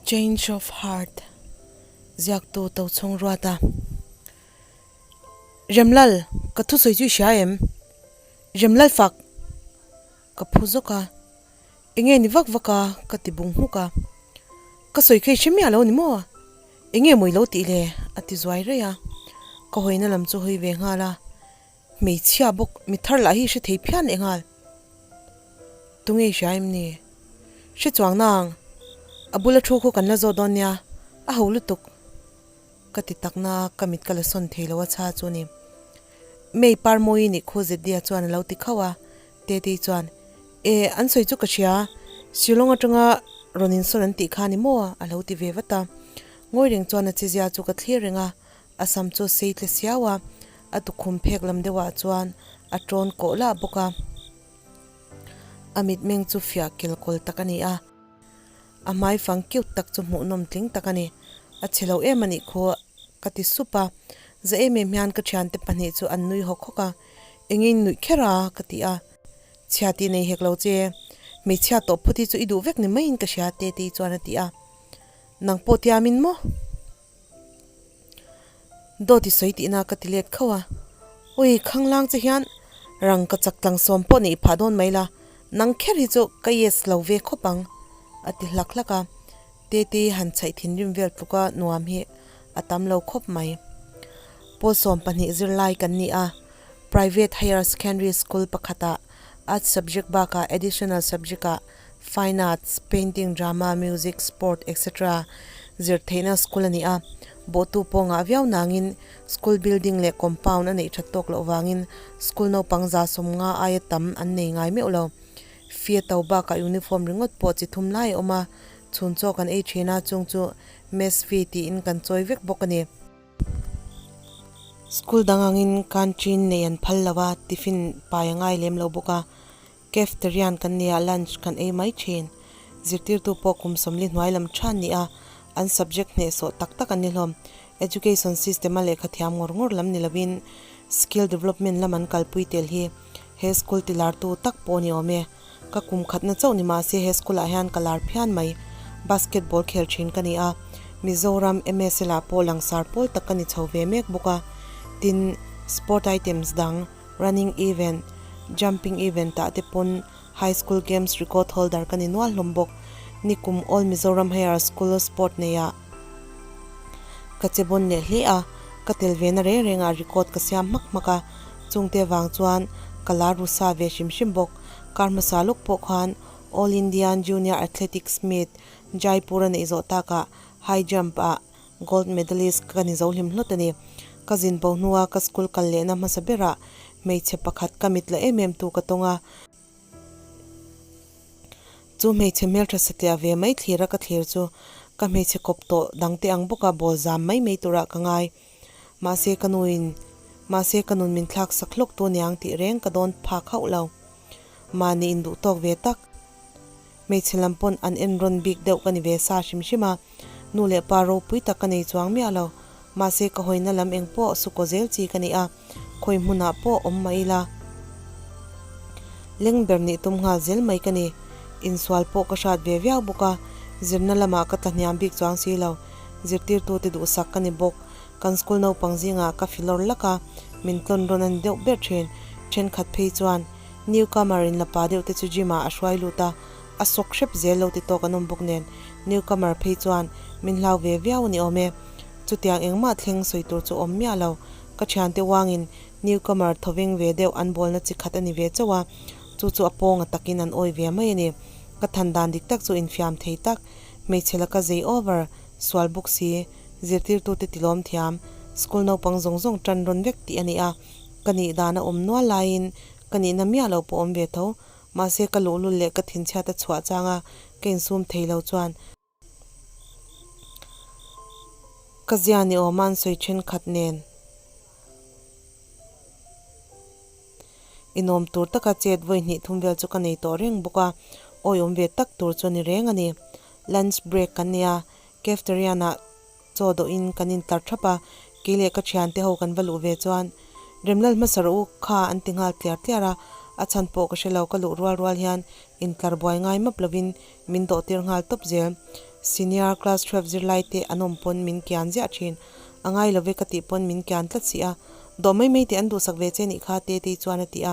Change of Heart ziaktu Tochhawng Ruata Remlal, ka thusawi chu i hria em? Remlal fak! Ka phu zawk a, Enge ni vak vak a? ka ti bung hmuk a. Ka sawi kha i hre miah lo ni maw? Enge maw i lo tih le? a ti zuai raih a. Ka hawina lam chu hawi ve nghal a. Hmeichhia bawk mi thar lah hi hre thei phian leh nghal. Tunge i hria em ni? Hre chuang nang. A bula thu khu kan la zawt dawn nia, a ho lutuk. Ka ti tak na ka mit ka la sawn thei lo a chha chu ni. May Parmawi nih khu Zeddia chuan a lo ti khauh a, Tetei chuan, E, an sawi chu ka hria, Shillong atanga rawn insawn an tih kha ni maw? a lo ti ve vat a. Ngawi reng chuan a chezia chu ka thlir reng a, A sam chu a sei tle siau a, a tukhum phek lam deuhah chuan a tawn kawh lah bawk a. A mitmeng chu fiah kelkawl tak a ni a, a hmai fang cute tak chu hmuhnawm tling tak a ni. A chhe lo em a nih khu ka ti sup a, za em em hian ka thiante pahnih chu an nui hawk hawk a, Eng in nuih kher a? ka ti a, Chhia tih nei hek lo che, hmeichhia tawh phawt hi chu i duh vek ni maiin ka hria Tetei chuan a ti a, Nang pawh tiamin maw? Dawt i sawi tihna ka ti let khauh a, Ui, khanglang che hian rang ka chak tlang sawm pawh neih phah dawn mai la, nang kher hi chu ka yes lo ve khawp ang, a ti hlak hlak a. Tete han chhaih thinrim vel tluka nuam hi a tam lo khawp mai. Pawl 12 zirlai kan ni a, Private Higher Secondary School pakhatah Arts subject bakah additional subject-ah Fine Arts, Painting, Drama, Music, Sport etc. Zir theihna school a ni a, bawhtu pawh ngah viau nangin school building leh compound a neih that tawk loh vangin school naupang 150 aia tam an nei ngai meuh lo. Fee to bakah uniform ringawt pawh chi thum lai a awm a, chhun chaw kan ei thin a, chung chu mess fee tiin kan chawi vek bawk a ni. School dang angin canteen nei an phal lo a, tiffin pai a ngai lem lo bawk a. Cafeterian kan nia lunch kan ei mai thin. Zirtirtu pawh kum 40 hnuai lam than ni a, an subject hnehsawh tak tak an ni hlawm. Education system a lehkha thiam ngawr ngawr lam ni lovin skill development lam an kalpui tel hi he school ti lartu tak pawh ni awm e. Ka kum khatna chauh ni mahse he school ah hian ka lar phian mai. Basketball khel thin ka ni a, Mizoram MSL ah pawh langsar pawl tak ka ni chho ve mek bawk a. Tin, sport items dang. Running event, Jumping event ah te pawn High School Games record holder ka ni nual hlawm bawk. Nikum All Mizoram Higher School Sport nei ah ka che bawn leh hle a, ka tel ve na reng reng ah record ka siam hmak hmak a, chungte vang chuan ka lar ru sa ve hrim hrim bawk. Kar hmasa lawk pawh khan All Indian Junior Athletics Meet Jaipur a neih zawh takah High Jump ah Gold medalist ka ni zo hlim hlawt a ni. Ka zin bo hnua ka school kal lehna hmasa berah hmeichhe pakhat ka mit la em em tu ka tawng a. Chu hmeichhe hmeltha satliah ve mai thlir a ka thlir chu ka hmeichhe kawp tawh dangte ang bawka bawl zam mai mai turah ka ngai. Mahse ka nuin mahse ka nun min thlak sak hlawk tu niang tih reng ka dawn phak hauh lo. Mahni induh tawk ve tak. Hmeichhe lam pawn an en rawn bik deuh ka ni ve sa hrim hrim a, nu leh pa ropui tak ka nei chuang miah lo. Mahse ka hawina lam eng pawh sukaw zel chi ka ni a, khawi hmunah pawh awm mah ila leng ber nih tum nghal zel mai ka ni. Insual pawh ka hrat ve viau bawk a, zirna lamah ka tlahniam bik chuang si lo. Zirtirtute duhsak ka ni bawk. Kan school naupang zingah ka filawr lak a, min tlawn rawn a ni deuh ber thin. Thenkhat phei chuan Newcomer in lapa deuh te chu gym ah a hruai lut a, a sawk hrep zel lo ti tawk an awm bawk nen newcomer phei chuan min hlau ve viau a ni awm e. Chutiang engmah thleng sawi tur chu awm miah lo. Ka thiante uangin newcomer thawveng ve deuh an bawlna chi khat a ni ve chauh a, chu chu a pawnga takin an awi ve mai a ni. Ka than dan dik tak chu infiam thei tak, hmeichhe laka zei over, sual bawk si, zirtirtute tilawm thiam, school naupang zawng zawng tan rawn vek tih a ni a. Ka nih dan a awm nual laiin ka nihna miah lo pawh awm ve tho. Mahse ka luhlul leh ka thinchhiat a chhuah changa ka insum thei lo chuan ka zia ni awma an sawi thenkhat nen inawm tur taka chet vawi hnih thum vel chu ka nei tawh reng bawk a, awi awm ve tak tur chu a ni reng a ni. Lunch break kan nei a, cafeteria-ah Chaw dawhin kan intlar thap a, kei leh ka thiante ho kan va luh ve chuan Remlal hmasa rawh u kha an ti nghal tliar tliar a, a chhan pawh ka hre lo ka luh rual rual hian intlar buai ngai map lovin min dawhtir nghal tawp zel. Senior class 12 zirlai te an awm pawn min kian ziah thin. A ngai lo ve ka tih pawn min kian tlat si a. Dawh mai mai teh an duhsak ve che nih kha Tetei chuan a ti a.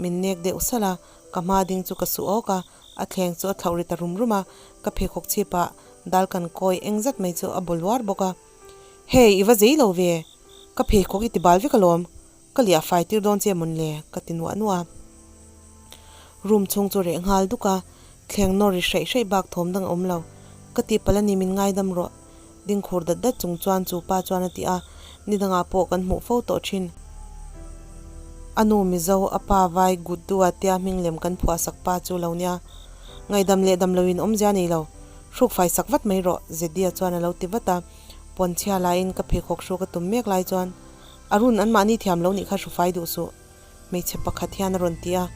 Min nek deuh salh a, ka hma ding chu ka su awk a, a thleng chu a thlauh ri ta rum rum a, ka pheikhawk chhip ah dal kan kawi eng zat mai chu a baw luar bawk a. Hey, i va zei lo ve, ka pheikhawk i ti bal vek alawm, ka liah fai tir dawn che mawn le, ka ti nuah nuah a. Room chhung chu reh nghal duk a, thleng nawr ri hraih hraih bak thawm dang a awm lo. Ka tihpalh a ni min ngaidam rawh. Ding khur dat dat chung chuan chu pa chuan a ti a, ni dangah pawh kan hmuh fo tawh thin. A nu Mizo, a pa vai Guddu-a tia hming lem kan phuah sak pa chu lo nia. Ngaihdam leh dam loin awmzia nei lo. Hruk fai sak vat mai rawh, Zedia chuan a lo ti vat a. Pawnchhia laiin ka pheikhawk hruk a tum mek lai chuan, Arun, anmahni thiam lo nih kha hru fai duh suh. Hmeichhe pakhat hian a rawn ti a,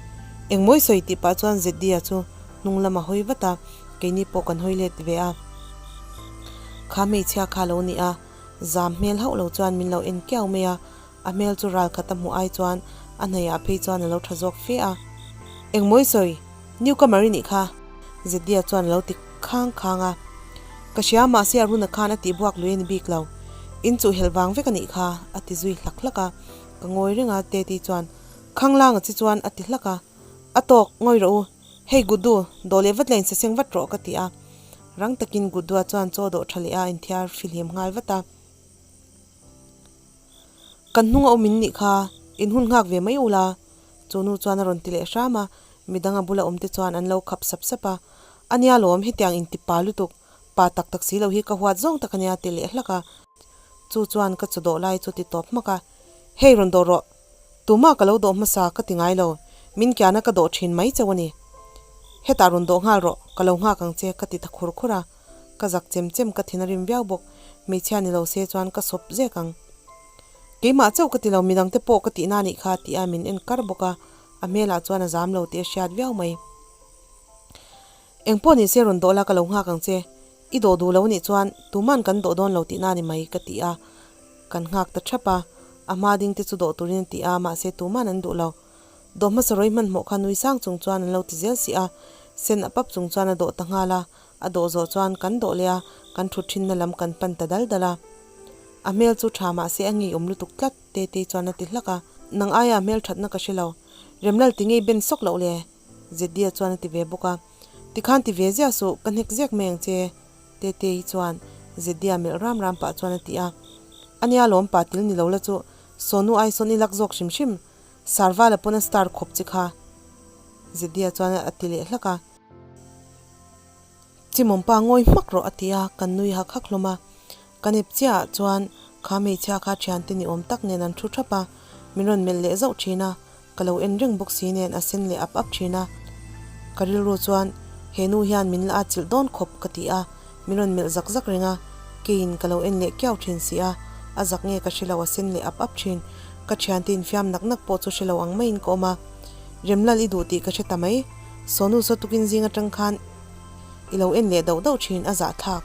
Engmawi sawi tih pah chuan Zeddia chu hnung lam a hawi vat a, keini pawh kan hawi let ve a. Kha hmeichhia kha lo ni a, zam hmel hauh lo chuan min lo en kiau mai a, a hmel chu ral khat a hmuh ai chuan a hnaihah phei chuan a lo tha zawk fe a. Engmawi sawi, newcomer i nih kha, Zeddia chuan a lo ti khang khang a. Ka hria mahse Aruna khan a tihbuak lui a ni bik lo, in chuh helh vang vek a nih kha, a ti zui hlak hlak a. Ka ngawi reng a, Teti chuan, Khanglang a chi chuan a ti hlak a. A tawk, ngawi rawh u. Hei Guddu, dawh leh vat la insaseng vat rawh ka ti a. Rang takin Guddua chuan chaw dawh tha leh a inthiar fihlim nghal vat a. Kan hnung a awm in nih kha, in hun nghak ve mai ula. Chu nu chuan a rawn ti leh hram a, midang a bula awm te chuan an lo khap sap sap a. A nia lawm, hetiang inti pa lutuk, pa tak tak si lo hi ka huat zawng tak a nia ti leh hlak a. Chu chuan ka chaw dawh lai chu ti tawp hmak a, Hei rawn dawh rawh, tumah ka lo dawh hmasa ka ti ngai lo, min kiana ka dawh thin mai chauh a ni. Hetah rawn dawh nghal rawh, ka lo nghak ang che ka ti ta khur khur a, ka zak chem chem ka thin a rim viau bawk, hmeichhia ni lo se chuan ka sawp zek ang. Keimah chauh ka ti lo, midangte pawh ka tihna a nih kha ti a min en kar bawk a, a hmelah chuan a zam lo tih a hriat viau mai. Engpawh ni se rawn dawh la ka lo nghak ang che, i dawh duh lo nih chuan tuman kan dawh dawn lo tihna a ni mai ka ti a, kan nghak ta thap a, a hma ding te chu dawh turin a ti a, mahse tuman an duh lo. Dawh hmasa rawi hmanhmawh kha nui sang chung chuan an lo ti zel si a, sen a pap chung chuan a dawh ta nghal a, a dawh zawh chuan kan dawh leh a, kan thut thinna lam kan pan ta dal dal a. A hmel chu tha mahse a ngeiawm lutuk tlat, Tetei chuan a ti hlak a, nang aia a hmel thatna ka hre lo, Remlal ti ngei ben sawk loh le. Zedia chuan a ti ve bawk a, Tikhan ti ve ziah suh, ka hnek zek mai ang che, Tetei chuan Zedia melh ram ram pah chuan a ti a. A nia lawm pa til ni lo la chu, Sonu ai sawn i lak zawk hrim hrim, Sarvala pawn a star khawp che kha, Zedia chuan a ti leh hlak a. Chimawmpa ngawi hmak rawh a ti a, kan nui hak hak hlawm a. Ka nep chiahah chuan kha hmeichhia kha thiante ni awm tak nen an thu thap a, min rawn melh leh zauh thin a, ka lo en reng bawk si nen a sen leh ap ap thin a. Ka rilru chuan he nu hian min la atchilh dawn khawp ka ti a, min rawn melh zak zak reng a, keiin ka lo en leh kiau thin si a, a zak nge ka hre lo a sen leh ap ap thin. Ka thiante infiam nak nak pawh chu hre lo ang maiin ka awm a, Remlal i duh tih ka hre ta mai, Sonu saw tukin zing atang khan i lo en leh dauh dauh thin a zahthlak.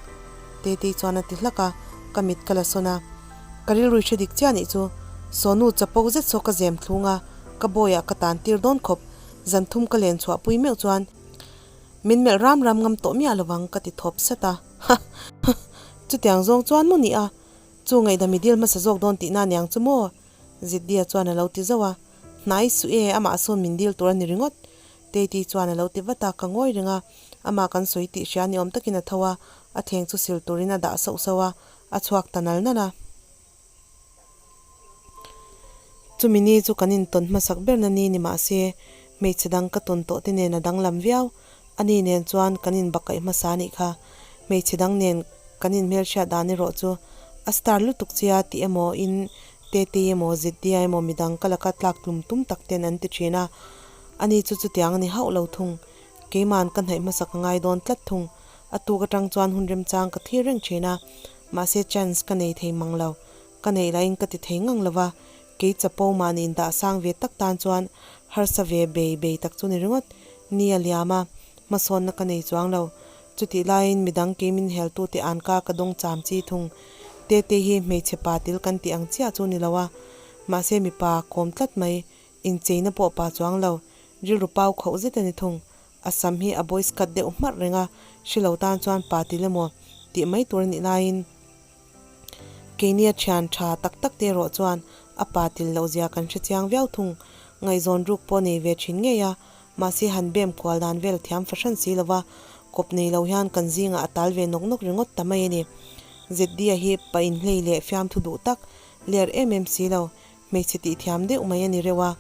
Tetei chuan a ti hlak a, ka mit ka la sawn a. Ka rilru i hre dik chiah nih chu. Sonu chapo zet saw ka zem thlung a, ka bawiah ka tan tir dawn khawp. Zan thum ka len chhuah pui meuh chuan min melh ram ram ngam tawh miah lovang ka ti thawp sat a. Ha ha chutiang zawng chuan maw ni a, chu ngaihdam i dil hmasa zawk dawn tihna aniang chu maw? Ziddia chuan a lo ti zauh a, Hnai suh e, amah sawn min dil tur a ni ringawt. Teti chuan a lo ti vat a, ka ngawi reng a, amah kan sawi tih hria ni awm takin a tho a, a thleng chu sil turin a dah sauh sauh a, a chhuak ta nal nal a. Chumi ni chu kan intawn hmasak berna ni ni mah se, hmeichhe dang ka tawn tawh te nen a danglam viau, ani nen chuan kan inbakaih hmasa a nih kha. Hmeichhe dang nen kan inhmelhriat dan erawh chu a star lutuk chia tih emaw in Tetei emaw Ziddia emaw midang ka laka tlak tlum tum tak ten an ti thin a, Ani chu chutiang a ni hauh lo thung. Keima'n ka hnaih hmasa ka ngai dawn tlat thung. A tuk atang chuan hun remchang ka thlir reng thin a, mahse chance ka nei thei mang lo. Ka neih lahin ka ti thei ngang lo va, kei chapo mahni indah sang ve tak tan chuan harsa ve bei bei tak chu ni ringawt. Ni a liam a, hmasawnna ka nei chuang lo. Chutih laiin midang kei min heltute an ka ka dawng cham chi thung. Tete hi hmeichhe pa til kan tih ang chiah chu ni lo a, mahse mipa kawm tlat mai. Incheina pawh pa chuang lo, rilru pau khauh zet a ni thung. A sam hi a boys cut deuh hmarh reng a, hre lo tan chuan pa til emaw, tih mai tur a nih laiin keini a thian tha tak tak te erawh chuan a pa til loh zia kan hre chiang viau thung. Ngaihzawn ruk pawh nei ve thin ngei a, mahse han bem kual dan vel thiam fahran si lova kawp nei lo hian kan zingah a tal ve nawk nawk ringawt ta mai a ni. ZD-a hi pa inhlei leh fiamthu duh tak ler em em si lo, hmeichhe tih thiam deuh mai a ni reuh a,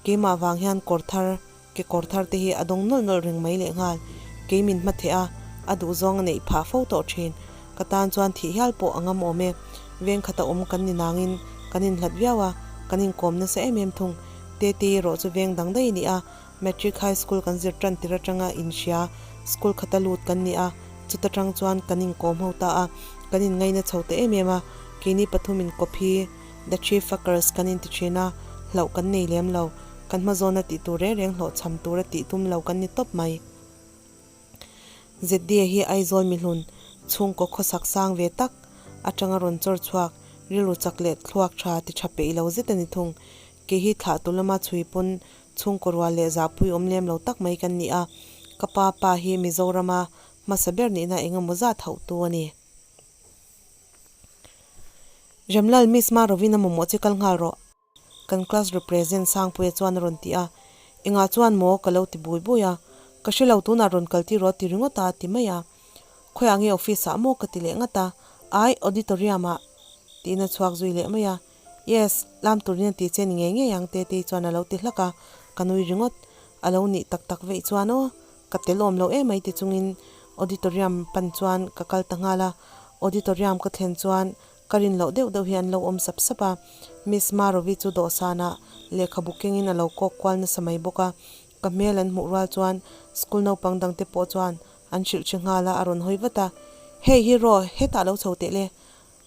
keimah vang hian kawr thar, ke kawr thar te hi a dawng nawlh nawlh reng mai lehnghal, kei min hma theh a, a duhzawng a neih phah fo tawh thin, ka tan chuan thih hial pawh a ngam awm e, veng khata awm kan ni nangin kan inhlat viau a, kan inkawm nasa em em thung, Tete erawh chu veng dang daih a ni a, Matric High School kan zir tan tir atanga inhria school khata lut kan ni a, chuta tang chuan kan inkawm ho ta a, kan inngaina chho ta em em a, keini pathum inkawp hi The Three Fuckers kan inti thin a, hlauh kan nei lem lo, kan hmazawna tih tur reng reng hlawhchham tura tih tum lo kan ni tawp mai. ZDA hi Aizawl mihlun chhungkaw khawsak sang ve tak atanga rawn chawr chhuak, rilru chak leh thluak tha ti tha peih lo zet a ni thung. Kei hi thlah tu lama chhui pawn chhungkaw rual leh zahpui awm lem lo tak mai kan ni a, ka pa pa hi Mizorama hmasa ber nihna eng emaw zat hauhtu a ni. Remlal Miss Marovina mamawh che kal nghal rawh. Kan class represent Sangpuia chuan a rawn ti a, Engah chuan maw? ka lo ti bui bui a, Ka hre lo tunah rawn kal tir rawh ti ringawt a ti mai a. Khawiah nge office ah maw? ka ti leh ngat a, Ai, auditorium ah tiin a chhuak zui leh mai a, Yes, lam turin a ti che ni ngei ngei ang Tetei chuan a lo ti hlak a, ka nui ringawt. A lo nih tak tak veih chuan aw, ka tel awm lo emai ti chungin auditorium pan chuan ka kal ta nghal a, auditorium ka thlen chuan Ka rin loh deuh deuh hi an lo awm sap sap a, Miss Marovi chu dawhsanah lehkhabu kengin a lo kawk kual nasa mai bawk a, ka hmel an hmuh rual chuan school naupang dangte pawh chuan an hrilh hre nghal a, a rawn hawi vat a, Hey hero, hetah lo chho teh le!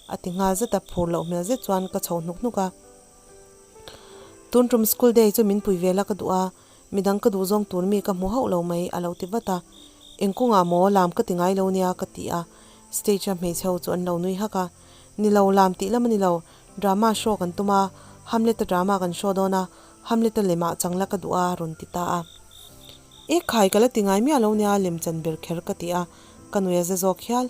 a ti nghal zet a, phur loh hmel zet chuan ka chho hnuk hnuk a. Tun tum school day chu min pui ve la ka duh a, midang ka duh zawng tur mi ka hmu hauh lo mai a lo ti vat a, Eng kawngah maw lam ka ti ngai lo nia ka ti a, Stage a hmeichhe ho chu an lo nui hak a, Ni lo, lam tih lam a ni lo, drama show kan tum a, Hamlet-a drama kan show dawn a, Hamlet-a lemah chang la ka duh a, rawn ti ta a. E khai, ka la ti ngai miah lo nia, lem chan ber kher ka ti a, ka nui a za zawk hial.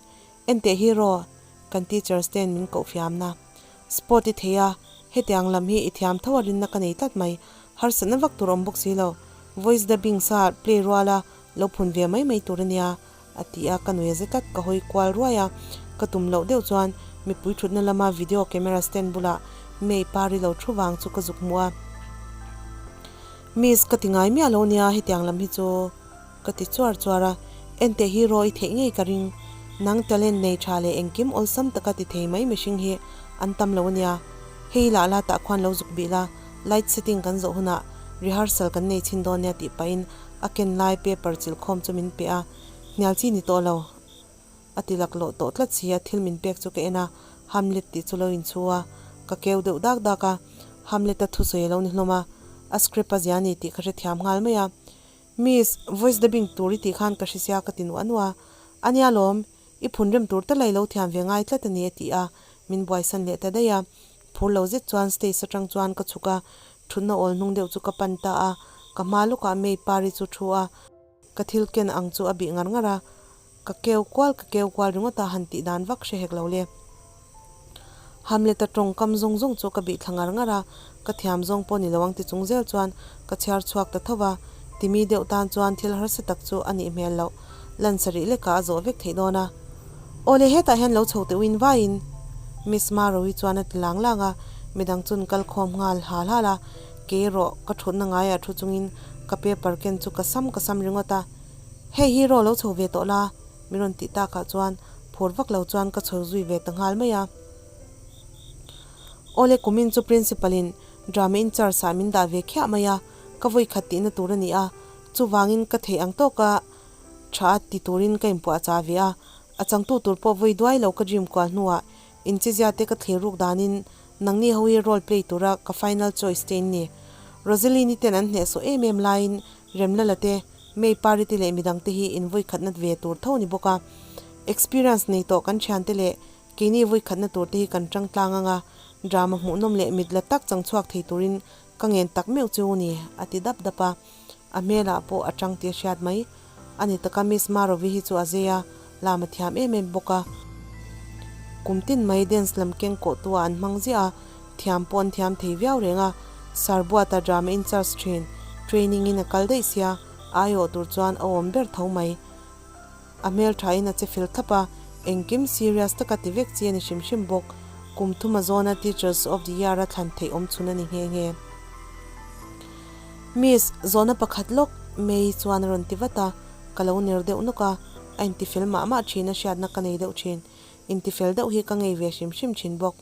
Enteh hero, kan teachers ten min koh fiamna. Sport i thei a, hetiang lam hi i thiam tho a rinna ka nei tlat mai, harsatna vak tur awm bawk si lo, voice dubbing sa play ruala lo phun ve mai mai tur a nia. A ti a, ka nui a ze tlat, ka hawi kual ruai a, ka tum loh deuh chuan mipui thutna lama video camera stand bulah May pari lo thu vang chu ka zuk hmu a, Miss ka ti ngai miah lo nia hetiang lam hi chu ka ti chuar chuar a, enteh hi raw i theih ngei ka ring, nang talent nei tha leh engkim awlsam taka ti thei mai mihring hi an tam lo ania, hei lah la tah khuan lo zuk bih la, light setting kan zawh hunah rehearsal kan nei chhin dawn nia tih pahin A ken lai paper chilkhawm chu min pe a, hnial chi ni tawh lo. A ti laklawh tawh tlat si a, thil min pek chu ka en a, Hamlet tih chu lo inchhu a, ka keu deuh dak dak a, Hamlet-a thusawi a lo ni hlawm a, a script a zia a ni tih ka hrethiam nghal mai a. Miss, voice dubbing tur i tih khan ka hresia ka ti nuah nuah a, a nia lawm, i phun rem tur tal a i lo thiam ve ngai tlat a ni a ti a, min buaisan leh ta daih a. Phur lo zet chuan stage atang chuan ka chhuk a, thutna awl hnung deuh chu ka pan ta a, ka hma lawkah May Pari chu thu a, ka thil ken ang chu a bih ngar ngar a, ka keu kual ka keu kual ringawt a han tih dan vak hre hek lo le. Hamlet-a tawngkam zawng zawng chu ka bih thla ngar ngar a, ka thiam zawng pawh ni lo ang ti chung zel chuan ka chhiar chhuak ta tho va, timi deuh tan chuan thil harsa tak chu a nih hmel loh. Lan sarih lekah a zawh vek theih dawn a. Awle hetah hian lo chho teh uin vaiin Miss Marowi chuan a ti lang lang a, midang chun kal khawm nghal hal hal a, kei erawh ka thutna ngaiah thu chungin ka paper ken chu ka sam ka sam ringawt a. Hei hi rawh lo chho ve tawh la min rawn tih takah chuan phur vak lo chuan ka chho zui ve ta nghal mai a. Awle kumin chu principal in drama in charge ah min dah ve khiah mai a, ka vawi khat tihna tur a ni a, Chuvangin ka theih ang tawka tha ti turin ka inpuahchah ve a, a changtu tur pawh vawi duai lo ka dream kual hnuah inchezia te ka thlir ruk danin nangni ho hi role play tura ka final choice te in ni. Rosaline-i ten an hnehsawh em em laiin Remlala te, May Pari te leh midang te hi in vawi khatna ve tur tho ni bawk a. Experience nei tawh kan thiante leh keini vawi khatna tur te hi kan tang tlang anga drama hmuhnawm leh mit la tak chang chhuak thei turin ka ngen tak meuh chu ni, a ti dap dap a. A hmelah pawh a tang tih a hriat mai. A ni taka Miss Marovi hi chu a zei a, lam a thiam em em bawk a. Kum tin mai dance lam keng kawh tu ah an hmang ziah a, thiam pawh an thiam thei viau reng a. Sir Buata drama in charge thin, training in a kal daih sia, aiawh tur chuan a awm ber tho mai. A hmel tha in a che fel thlap a, engkim serious taka ti vek chi a ni hrim hrim bawk. Kum thuma zawna Teachers of the Year a thlan theih awm chhun a ni nghe nghe. Miss, zawhna pakhat lawk May chuan a rawn ti vat a, ka lo ner deuh nawk a, a intifel mah mah thin a hriatna ka nei deuh thin. Intifel deuh hi ka ngei ve hrim hrim thin bawk.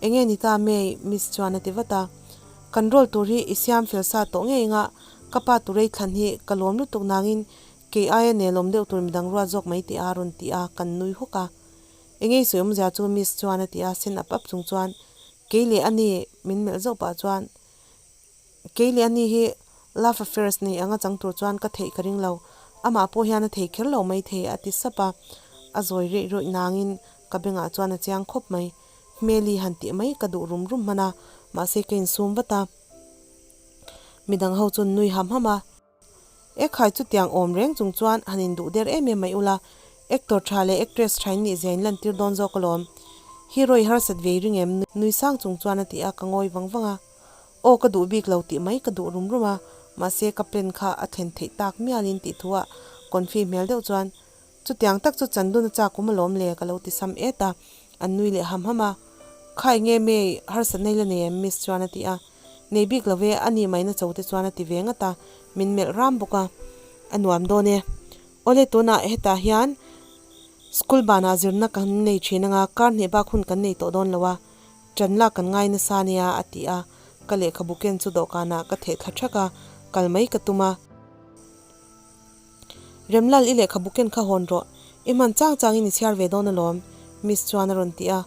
Enge ni ta May, Miss chuan a ti vat a. Kan roll tur hi i siam fel sa tawh ngei anga ka pa turei thlan hi ka lawm lutuk nangin Kei aia nelawm deuh tur midang ruat zawk mai tih a rawn ti a, kan nui hawk a. Enge i sawi awmzia chu Miss chuan a ti a, sen ap ap chung chuan kei leh ani min melh zauh pah chuan kei leh ani hi love affairs nei anga chang tur chuan ka theih ka ring lo, amah pawh hian a thei kher lo mai thei a ti sap a, a zawi reih rawih nangin ka bengah chuan a chiang khawp mai. Hmeli han tih mai ka duh rum rum hman a, mahse ka insum vat a. Midang ho chu an nui ham ham a. Ekhai chutiang awm reng chung chuan han induh der em em mai ula, actor tha leh actress tha in nihzia in lantir dawn zawk alawm. Hero i harsat ve i ring em? Nui sang chung chuan a ti a, ka ngawi vang vang a. Aw ka duh bik lo tih mai ka duh rum rum a, mahse ka plan kha a thlen theih tak mialin tih thuah confi hmel deuh chuan Chutiang tak chu Chandun a chak awm alawm le ka lo ti sam et a, an nui leh ham ham a. Khai nge May, harsatna i la nei em Miss chuan a ti a. Nei bik lo ve, a nih maina cho te chuan a ti ve ngat a, min melh ram bawk a. A nuam dawn e. Awle tunah hetah hian school banah zirna kan nei thin anga kar hnih bak hun kan nei tawh dawn lo a, ṭan lak kan ngai nasa nia a ti a, ka lehkhabu ken chu dawhkanah ka theh thla ṭhak a, kal mai ka tum a. Remlal i lehkhabu ken kha hawn rawh, i hman chang changin i chhiar ve dawn alawm, Miss chuan a rawn ti a.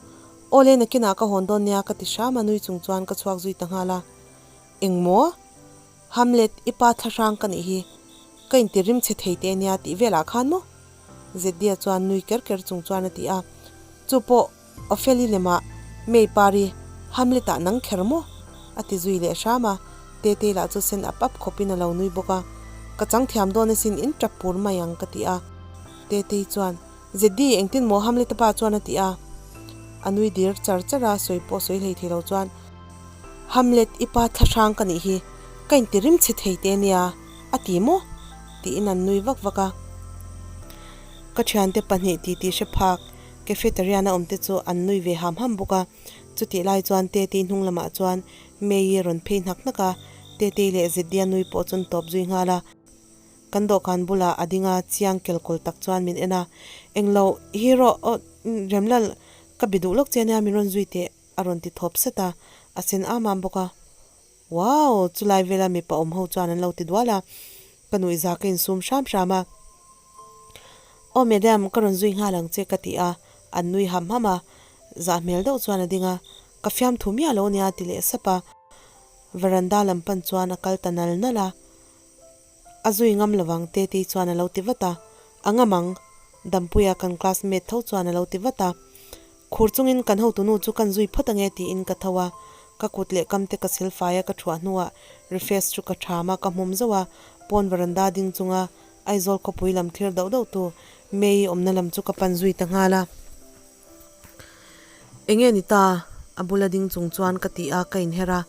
Awle nakinah ka hawn dawn nia ka ti hram a nui chung chuan ka chhuak zui ta nghal a. Engmaw? Hamlet, i pa thlahrang ka nih hi, ka inti rim chhe thei teh nia tih velah khan maw? Zeddia chuan nui ker ker chung chuan a ti a. Chu pawh Opheli lemah May Pari Hamlet-ah nang kher maw? a ti zui leh hram a, Tetei lah chu sen ap ap khawpin a lo nui bawk a, Ka chang thiam dawn asin in tap pur mai ang ka ti a. Tetei chuan, Zeddi, engtin maw Hamlet-a pa chuan a ti a. A nui dir char char a, sawi pawh sawi hlei thei lo chuan, Hamlet, i pa thlahrang ka nih hi, ka inti rim chhe thei te nia, a ti maw? tiin an nui vak vak a. Ka thiante pahnih titi hre phak Cafeteria-na awmte chu an nui ve ham ham bawk a, chutih lai chuan Tetei hnung lamah chuan May-i a rawn phei hnak hnak a, Tetei leh Zeddia nui pawh chu an tawp zui nghal a. Kan dawhkan bulah a ding a, chiang kelkawl tak chuan min en a, Englo, hero, aw, Remlal, ka be duh lawk che ania min rawn zui teh, a rawn ti thawp sat a, a sen am am bawk a. Wow! Chulai vela mipa awm ho chuan an lo ti dual a, ka nuihza ka insum hram hram a. Aw madam, ka rawn zui nghal ang che ka ti a, an nui ham ham a, zah hmel deuh chuan a ding a, ka fiamthu miah lo nia a ti leh sap a, veranda lam pan chuan a kal ta nal nal a. A zui ngam lovang Tetei chuan a lo ti vat a, a ngam ang, Dampuia kan classmate tho chuan a lo ti vat a. Khur chungin kan hotunu chu kan zui phawt ange tiin ka tho a, ka kut leh kamte ka sil fai a ka thuah hnuah refresh chu ka tham a ka hmawm zauh a, pawn veranda ding chunga Aizawl khawpui lam thlir dauh dauh tu May-i awmna lam chu ka pan zui ta nghal a. Enge ni ta? A bula ding chung chuan ka ti a, ka inher a,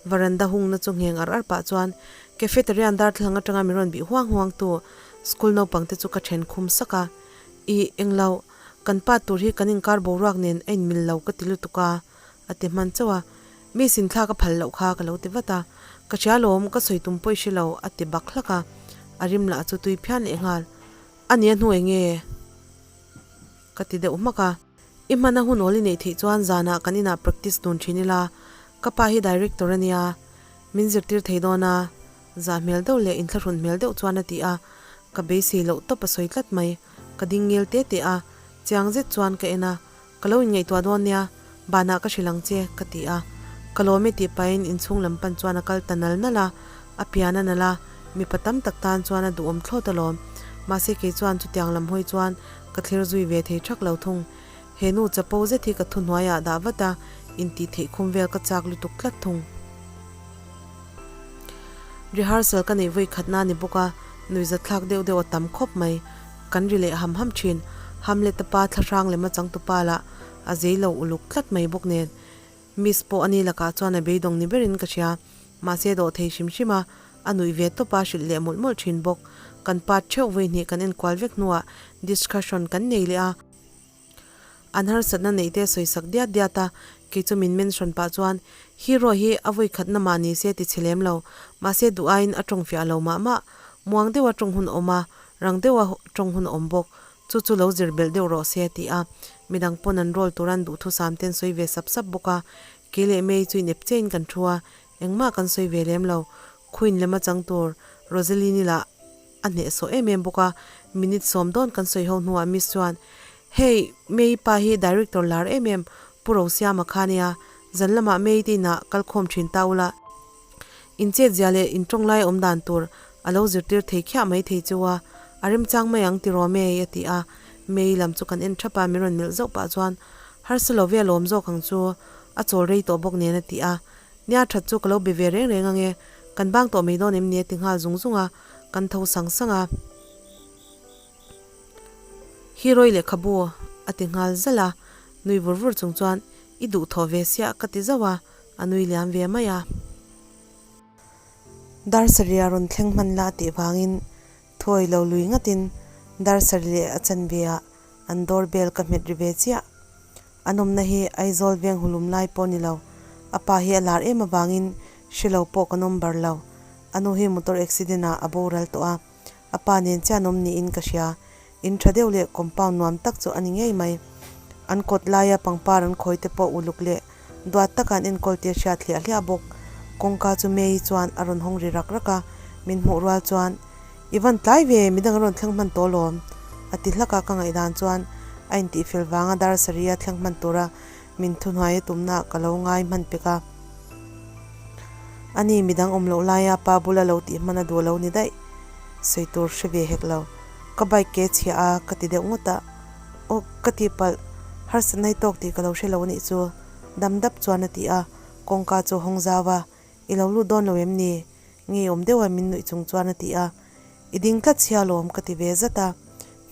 veranda hungna chu ngheng ar ar pah chuan cafeteria darthlalang atanga min rawn bih huang huang tu school naupang te chu ka then khum sak a, Ih, englo, kan pa tur hi kan inkar boruak nen a inmil lo ka ti lutuk a, a ti hman chauh a. Mi sinthlak a phal loh kha ka lo ti vat a, Ka hria lawm, ka sawi tum pawh i hre lo, a ti bak hlak a, a rim lah chu tui phian leh nghal. A nia hnu enge? Ka ti deuh hmak a. I hmana hun awl i neih theih chuan zanah kan inah practice dun thin ila, ka pa hi director a nia, min zirtir thei dawn a, zah hmel deuh leh inthlahrun hmel deuh chuan a ti a, ka beisei loh tawp a sawi tlat mai. Ka ding ngel te te a, chiang zet chuan ka en a, ka lo inngaihtuah dawn nia, banah ka hrilh ang che, ka ti a. Ka lawm e tih pahin inchhung lam pan chuan a kal ta nal nal a, a pian a nal a, mipa tam tak tan chuan a duhawm thlawt alawm. Mahse kei chuan chutiang lam hawi chuan ka thlir zui ve thei thak lo thung. He nu chapo zet hi ka thuhnuaiah dah vat a, intih theih khum vel ka chak lutuk tlat thung. Rehearsal ka neih vawi khatna a ni bawk a, nuihzatthlak deuh deuh a tam khawp mai. Kan ri leh ham ham thin. Hamlet-a pa thlahrang lema changtupa lah. A zei lo uluk tlat mai bawk nen. Miss pawh a ni lakah chuan a beidawng ni berin ka hria. Mahse dawh thei hrim hrim a, a nuih ve tawp a, hrilh leh mawlh mawlh thin bawk. Kan part theuh vawi hnih kan enkual vek hnuah discussion kan nei leh a. An harsatna neih te sawisak diat diat a, kei chu min mention pah chuan hero hi a vawi khatna mah ni se ti chhe lem lo, mahse duh aiin a tawng fiah lo mah mah. Muang deuha tawng hun awm a, rang deuha tawng hun awm bawk. Chu chu lo zir belh deuh rawh se a ti a, midang pawn an role tur an duhthusam ten sawi ve sap sap bawk a, kei leh May chu inep chiahin kan thu a, engmah kan sawi ve lem lo. Queen lema chang tur Rosaline-i lah a hnehsawh em em bawk a, minute sawm dawn kan sawi ho hnuah Miss chuan, Hei, May pa hi director lar em em Pu Rosiama kha nia, zan lamah May te inah kal khawm thin ta ula, in chet zia leh in tawng lai awm dan tur a lo zirtir thei khiah mai thei chu a, a remchang mai ang tiraw May? a ti a, May lam chu kan en thap a, min rawn melh zauh pah chuan, Harsa lo ve alawm zawk ang chu, a chawl rei tawh bawk nen a ti a, Nia that chu ka lo be ve reng reng ange, kan bang tawh mai dawn em ni a ti nghal zung zung a, kan tho sang sang a. Hero-i lehkhabu a ti nghal zalh a, nui vur vur chung chuan i duh thawh ve siah ka ti zauh a, a nui liam ve mai a. Dar sarih a rawn thleng hman la a tih vangin thuawi lo lui ngatin dar sarih leh a chanve ah an door bell ka hmet ri ve chiah. An awmna hi Aizawl veng hulum lai pawh ni lo. A pa hi a lar em avangin hre lo pawh kan awm bar lo. A nu hi motor accident ah a boral tawh a, a pa nen chiah an awm niin ka hria. In tha deuh leh compound nuam tak chu a ni ngei mai. An kawt laia pangpar an khawi te pawh uluk leh duat taka an enkawl tih a hriat hliah hliah bawk. Kawngka chu May chuan a rawn hawng ri rak rak a, min hmuh rual chuan, I van tlai ve, midang a rawn thleng hman tawh alawm, a ti hlak a, ka ngaihdan chuan a intihfel vanga dar sarih a thleng hman tura min thuhnuai a tumna ka lo ngai hman pek a. A ni, midang awm loh laia pa bula lo tih hman a duh lo ni daih, sawi tur hre ve hek lo. Ka bike ke chhiah a, ka ti deuh ngawt a. Aw, ka tihpalh, harsatna i tawk tih ka lo hre lo anih chu, dam dap chuan a ti a, kawngka chu a hawng zau a, I lo lut dawn lo em ni? Ngeiawm deuha min nuih chung chuan a ti a, I ding tlat chhia lawm ka ti ve zat a,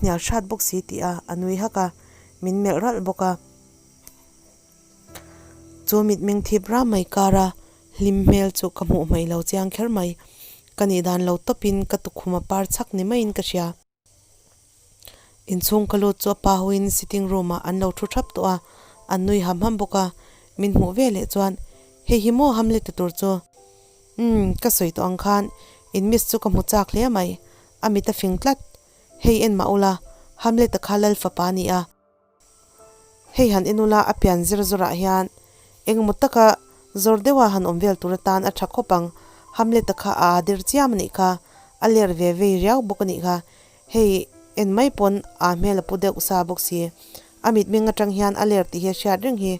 hnial hrat bawk si tih a, a nui hak a, min melh ralh bawk a. Chu mitmeng thip ram mai kara hlim hmel chu ka hmuh hmaih lo chiang kher mai. Ka nih dan lo tawpin ka tukhum a par chhak ni maiin ka hria. Inchhung ka lut chu a pa hoin sitting room ah an lo thu thap tawh a, an nui ham ham bawk a, min hmuh ve leh chuan hei hi maw Hamlet-a tur chu? Umm, ka sawi tawh ang khan in miss chu ka hmu chak hle mai, a mit a fing tlat. Hei en mah ula, Hamlet-a kha lal fapa a ni a. Hei han en ula a pian zir zawrah hian engemaw taka zawr deuha han awm vel tur atan a tha khawp ang. Hamlet-a kha a aa der chiam a nih kha, a ler ve vei riau bawk a nih kha. Hei en mai pawn aa hmel a pu deuh sa bawk si. A mitmeng atang hian a ler tih hi a hriat reng hi.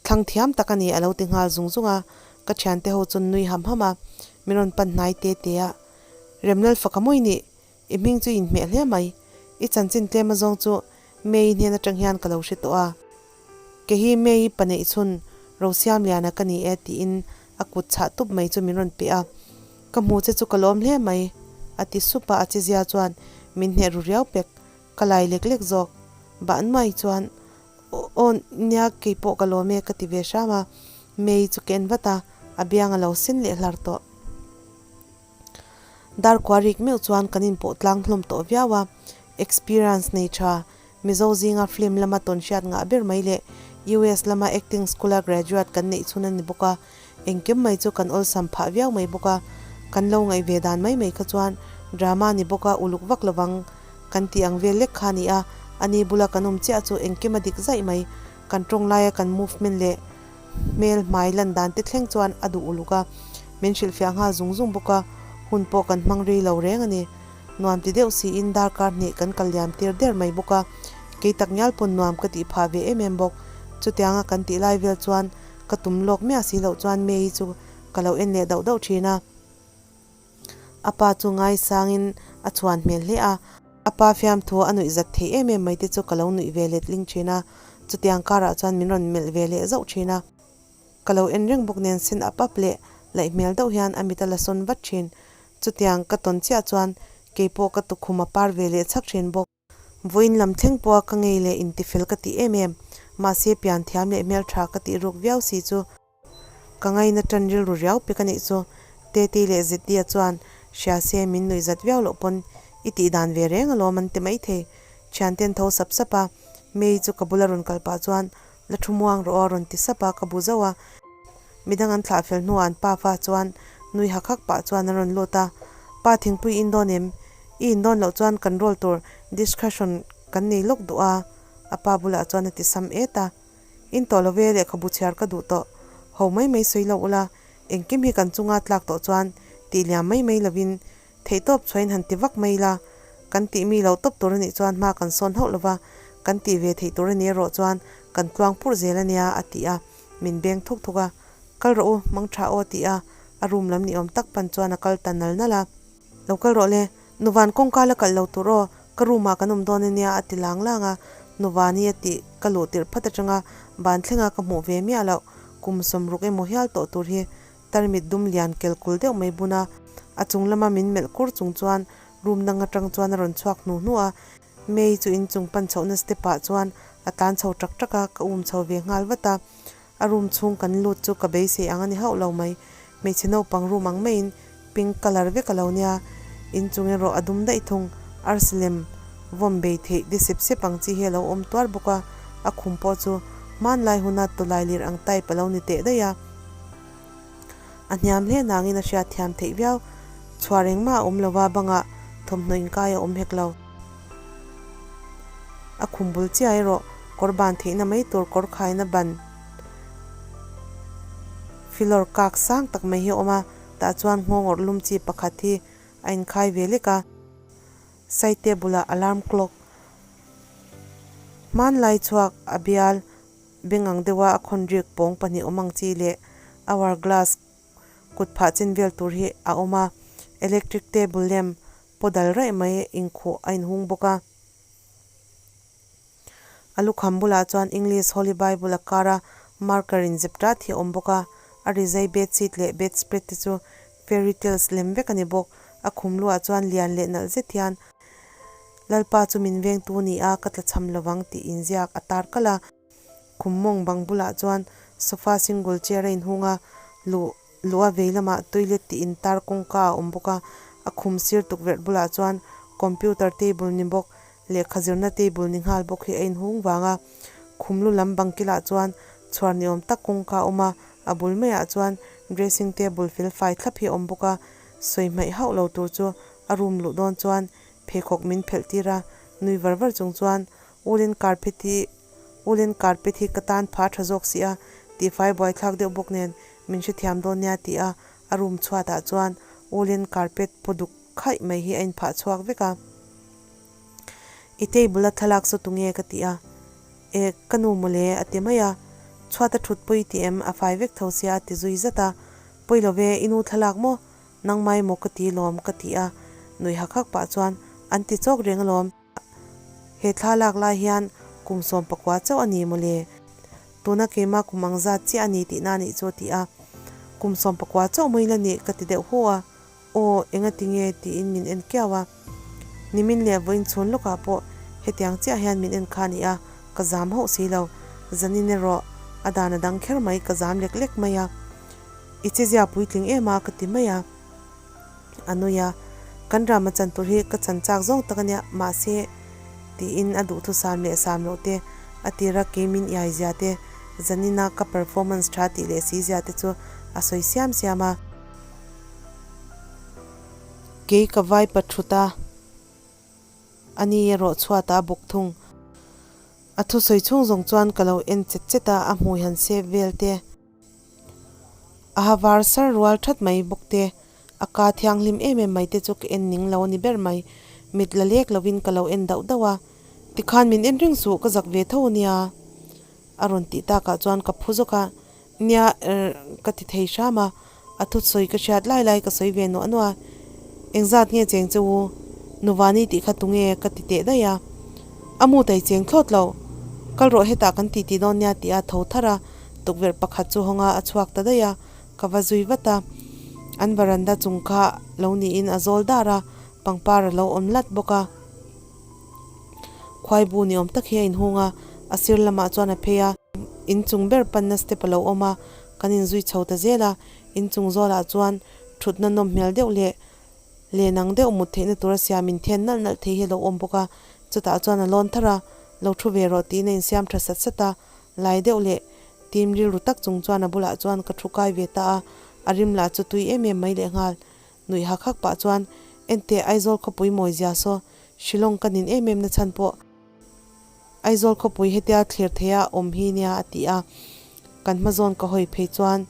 Thlang thiam tak a ni a lo ti nghal zung zung a, ka thiante ho chu nui ham ham a, min rawn pan hnai te te a. Remlal faka mawi nih I hming chu inhmeh hle mai. I chanchin tlem azawng chu May-i hnen atang hian ka lo hre tawh a. Ke hi May-i pa neih chhun Rosiamliana ka ni e tiin a kut chhah tup mai chu min rawn pe a. Ka hmu che chu ka lawm hle mai, a ti sup a, a chizia chuan min hneh ru riau pek. Ka lai lek lek zawk. Bah nuai chuan, Aw nia keipawh ka lawm e ka ti ve hram a. May-i chu ka en vat a, a biang a lo sen leh hlar tawh. Darkua rik meuh chuan kan inpawh tlang hlawm tawh viau a, experience nei tha, Mizo zinga film lama tawn hriat ngah ber mai leh US lama acting school a graduate kan neih chhun a ni bawk a, engkim mai chu kan awlsam phah viau mai bawk a, kan lo ngaih ve dan mai mai kha chuan drama ni bawk a uluk vak lovang kan tih ang vel lek kha a ni a, ani bula kan awm chiah chu engkim a dik zaih mai, kan tawng laia kan movement leh Hmel hmai lan dan te thleng chuan a duh uluk a, min hrilhfiah nghal zung zung bawk a, hun pawh kan hmang rei lo reng a ni. Nuam ti deuh siin darkar hnih kan kal liam tir der mai bawk a, kei tak ngial pawn nuam ka tih phah ve em em bawk. Chutianga kan tih lai vel chuan ka tum lawk miah si loh chuan May-i chu ka lo en leh dauh dauh thin a. A pa chu ngaisangin a chhuan hmel hle a. A pa fiamthu a nuih zat thei em em mai te chu ka lo nuih ve let ling thin a, chutiang karah chuan min rawn melh ve leh zauh thin a. Ka lo en reng bawk nen sen ap ap leh laih hmel deuh hian a mit a la sawn vat thin. Chutiang ka tawn chiah chuan keipawh ka tukhum a par ve leh chhak thin bawk. Vawiin lam thleng pawha ka ngei leh intifel ka tih em em. Mahse pian thiam leh hmeltha ka tih ruk viau si chu ka ngaina tan rilru riau pek a nih chu. Tete leh Zeddia chuan hria se min nuih zat viau loh pawn i tih dan ve reng alawm an ti maithei. Thianten tho sap sap a, May chu ka bula rawn kal pah chuan la thu muang rawh aw a rawn ti sap a, ka bu zauh a. Midang an thlah fel hnuah an pa fa chuan nui hak hak pah chuan an rawn lut a, Pa thingpui i indawn em? I indawn loh chuan kan roll tur discussion kan nei lawk duh a, a pa bulah chuan a ti sam et a. In tawh lo ve lehkhabu chhiar ka duh tawh, ho mai mai sawi lo ula, engkim hi kan chunga tlak tawh chuan tih liam mai mai lovin Theihtawp chhuain han ti vak mai ila, kan tih mi lo tawp tur a nih chuan hma kan sawn hauh lova, kan tih ve theih tur a ni erawh chuan kan tluang purh zel a nia a ti a, min beng thuk thuk a. Kal rawh u, mang tha aw ti a, a room lam ni awm tak pan chuan a kal ta nal nal a. Lo kal rawh le, Nuvan kawngka la kalh lo tur aw, ka room ah kan awm dawn a nia a ti lang lang a, Nuvani a tih ka luh tirh phat atanga ban thlenga ka hmuh ve miah loh, kum sawmruk emaw hial tawh tur hi Tarmit dum lian kel kul deuh mai bun a, a chung lama min melh kur chung chuan room dang atang chuan a rawn chhuak hnu hnu a. May chu inchung pan chhohna step ah chuan a tlan chho tak tak a, ka um chho ve nghal vat a. A room chhung kan lut chu ka beisei ang a ni hauh lo mai. Hmeichhe naupang room ang maiin pink colour vek a lo nia. Inchung erawh a dum daih thung. Arsi lem vawm bei theih de sep sep ang chi hi a lo awm tuar bawk a, a khum pawh chu hmanlai huna tawlai lir ang type a lo ni teh daih a. A hniam hle nangin a hriat thiam theih viau. Chhuar engmah a awm lova bangah thawmhnaw inkai a awm hek lo. A khum bul chiah erawh kawr ban theihna mai tur kawr khaina ban filawr kak sang tak mai hi a awm a, tah chuan nghawng awrh lum chi pakhat hi a inkhai ve lek a. Side table ah alarm clock hmanlai chhuak a bial. Beng ang deuha a khawn riak pawng pahnih awm ang chi leh hour glass kut phah chin vel tur hi a awm a, electric table lamp paw dal raih mai inkhuh a inhung bawk a. A lukham bulah chuan English Holy Bible a kar a marker in zep tat hi a awm bawk a, a rizai bedsheet leh bedspread te chu fairy tales lem vek a ni bawk. A khum luah chuan lian leh nalh zet hian Lalpa chu min vengtu ni a, ka tlachham lovang tih inziak a tar kalh a. Khum mawng bang bulah chuan sofa single chair a inhung a, luh luh a vei lamah toilet tih intar kawngka a awm bawk a. A khum sir tukverh bulah chuan computer table ni bawk, lehkha zirna table ni nghal bawk hi a inhung vang a. Khum lu lam bang kilah chuan chhuar ni awm tak kawngka a awm a, a bul maiah chuan dressing table fel fai thlap hi a awm bawk a. Sawi hmaih hauh lo tur chu a room luh dawn chuan pheikhawk min phelh tir a, nui var var chung chuan Woolen carpet hi Woolen carpet hi ka tan pha tha zawk si a, tihfai buaithlak deuh bawk nen min hrethiam dawn nia ti a, a room chhuatah chuan woolen carpet paw duk khaih mai hi a inphah chhuak vek a. I table a thlalak saw tunge ka ti a, E, ka nu mawle a ti mai a, chhuat a thut pawi ti em a fai vek tho sia a ti zui zat a, pawi lo ve i nu thlalak maw? Nangmai maw ka ti lawm ka ti a, nui hak hak pah chuan an ti chawk reng alawm. He thla lak lai hian kum 14 chauh a ni mawle. Tuna keima kum ang zat chiah a ni tihna a nih chu a ti a. Kum 14 chauh mai la nih ka ti deuh hu a, aw enga ti nge tiin min en kiau a. Nimin leh vawiin chhun lawkah pawh hetiang chiah hian min en kha a ni a, ka zam hauh si lo. Zanin erawh a dan a dang kher mai ka zam lek lek mai a. I chezia puitling em a ka ti mai a, a nui a, kan drama chan tur hi ka chan chak zawng tak a nia, mahse tiin a duhthusam leh sam loh te, a tira kei min iai zia te, zanina ka performance tha tih leh si zia te chu a sawi siam siam a. Kei ka vai pathut a, a ni erawh chhuatah a bawk thung. A thusawi chhung zawng chuan ka lo en chet chet a, a hmui han sep vel te. A ha var sar rual that mai bawk te, a ka thianghlim em em mai te chu ka en ning lo a ni ber mai. Mit la lek lovin ka lo en dauh dauh a, tikhan min en reng suh ka zak ve tho a nia a rawn tih takah chuan ka phu zawk a, nia er ka ti thei hram a, a thutsawi ka hriat lai lai ka sawi ve nuah nuah a, engzat nge cheng che u Nuvani tih kha tunge ka ti teh daih a, a mu tai cheng thlawt lo, kal rawh hetah kan titi dawn nia tih a tho thar a. Tukverh pakhat chu hawnga a chhuak ta daih a, ka va zui vat a. An varanda chung kha lo niin a zawl dar a, pangpar a lo awm lat bawk a. Khuai bu ni awm tak hi a inhung a, A sir lamah chuan a phei a, inchung ber panna step a lo awm a, kan inzui chho ta zel a, inchung zawlah chuan thutna nawm hmel deuh leh len ang deuh mut theihna tura siam inthen nalh nalh thei hi a lo awm bawk a, chutah chuan a lawn thar a, lo thu ve rawh tiin a insiam tha sat sat a, lai deuh leh tim rilru tak chung chuan a bulah chuan ka thu kai ve ta a, a rim lah chu tui em em mai lehnghal. Nuih hak hak pah chuan, Enteh Aizawl khawpui mawi zia saw, Shillong ka nin em em na chhan pawh Aizawl khawpui hetia thlir theia awm hi nia a ti a. Kan hma zawn ka hawi phei chuan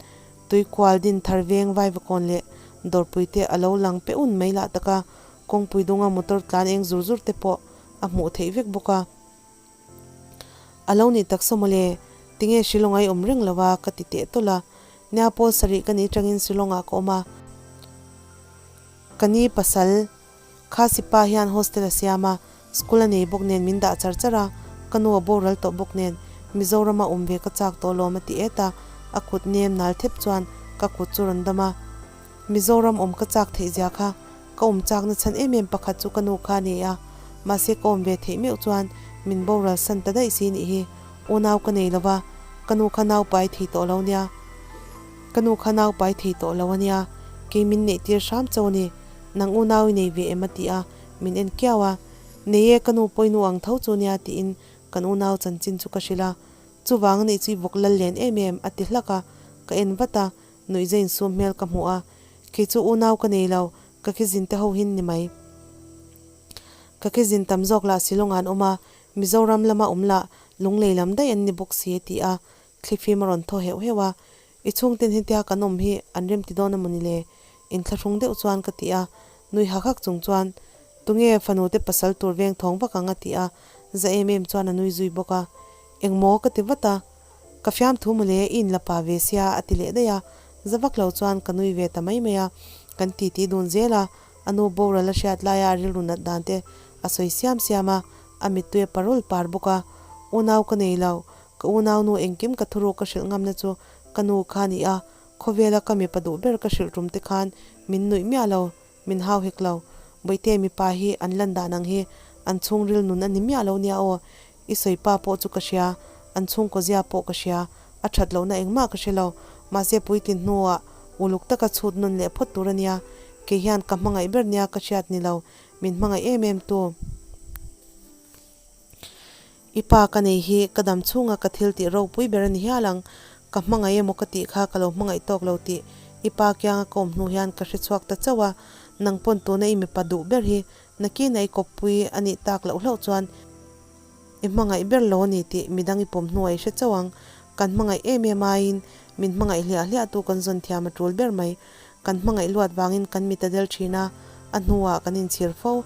Tuikual din thar veng Vaivakawn leh Dawrpui te a lo lang pe un mai lah tak a, kawngpui dunga motor tlan eng zur zur te pawh a hmuh theih vek bawk a. A lo nih tak saw mawle, tinge Shillong a i awm reng lo a ka ti teh tawlh a. Nia pawl sarih ka nih atangin Shillong ah ka awm a. Ka ni pasal Khasi pa hian hostel a siam a, school a nei bawk nen min dah char char a, ka nu a boral tawh bawk nen Mizorama awm ve ka chak tawh lawm a ti et a, a kut nem nal thep chuan ka kut chu rawn dam a. Mizoram awm ka chak theih zia kha ka awm chakna chhan em em pakhat chu ka nu kha a nei a, mahse ka awm ve theih meuh chuan min boral san ta daih si nih hi, unau ka nei lo va, ka nu kha nau pai thei tawh lo nia, ka nu kha nau pai thei tawh lo a nia, kei min neih tir hram cho a ni. Nang unau i nei ve em a ti a, min en kiau a. Nei e, ka nu pawh i nu ang tho chu nia tiin kan unau chanchin chu ka hrilh a. Chuvang a nih chu i vawk lal len em em a ti hlak a, ka en vat a, nuihza insum hmel ka hmuh a. Kei chu unau ka nei lo, ka khizin te ho hin ni mai. Ka khizin tam zawk lah Shillong ah an awm a, Mizoram lama awm lah Lunglei lam daih an ni bawk si a ti a, thlifim a rawn thaw heuh heuh a. I chhungten hetia kan awm hi an remti dawn a mawni le? Inthlahrung deuh chuan ka ti a, nui hak hak chung chuan, Tunge fanu te pasal tur veng thawng vak ang a ti a, za em em chuan a nui zui bawk a. Engmaw ka ti vat a, Ka fiamthu mawle i inla pa ve sia a ti leh daih a, za vak lo chuan ka nui ve ta mai mai a, kan titi dun zel a, a nu boral a hriat laia a rilru nat dan te a sawi siam siam a, a mittui a parul par bawk a, Unau ka nei lo, Ka unaunu engkim ka thuruk ka hrilh ngamna chu ka nu kha a ni a, khawvela ka mipa duh ber ka hrilh tum te khan min nuih miah lo, min hau hek lo. Bawihte mipa hi an lan dan ang hi an chhungril nun a ni miah lo nia aw, i sawi pa pawh chu ka hria, an chhungkaw zia pawh ka hria, a that lohna engmah ka hre lo, mahse puitlin hnuah uluk taka chhut nawn leh phawt tur a nia, kei hian ka hmangaih ber nia ka hriat ni lo, min hmangaih em em tu. I pa ka nei hi ka dam chhunga ka thil tih ropui ber a ni hial ang. Ka hmangaih emaw ka tih kha ka lo hmangaih tawk lo tih i pa kianga ka awm hnu hian ka hre chhuak ta chauh a. Nang pawn tuna i mipa duh ber hi nakina i kawppui a nih tak loh hlauh chuan i hmangaih ber lo a ni tih midang i pawm hnuah i hre chauh ang. Kan hmangaih em em aiin min hmangaih hliah hliah tu kan zawn thiam a tul ber mai. Kan hmangaih luat vangin kan mit a del thin a, a hnuah kan inchhir fo.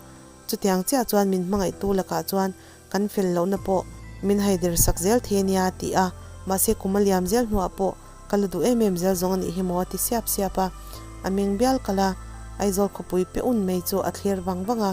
Chutiang chiah chuan min hmangaihtu lakah chuan kan fel lohna pawh min haider sak zel thei a nia a ti a, mahse kum a liam zel hnuah pawh ka la duh em em zel zawng a nih hi maw a ti siap siap a, a meng bial kalh a, Aizawl khawpui pe un mai chu a thlir vang vang a.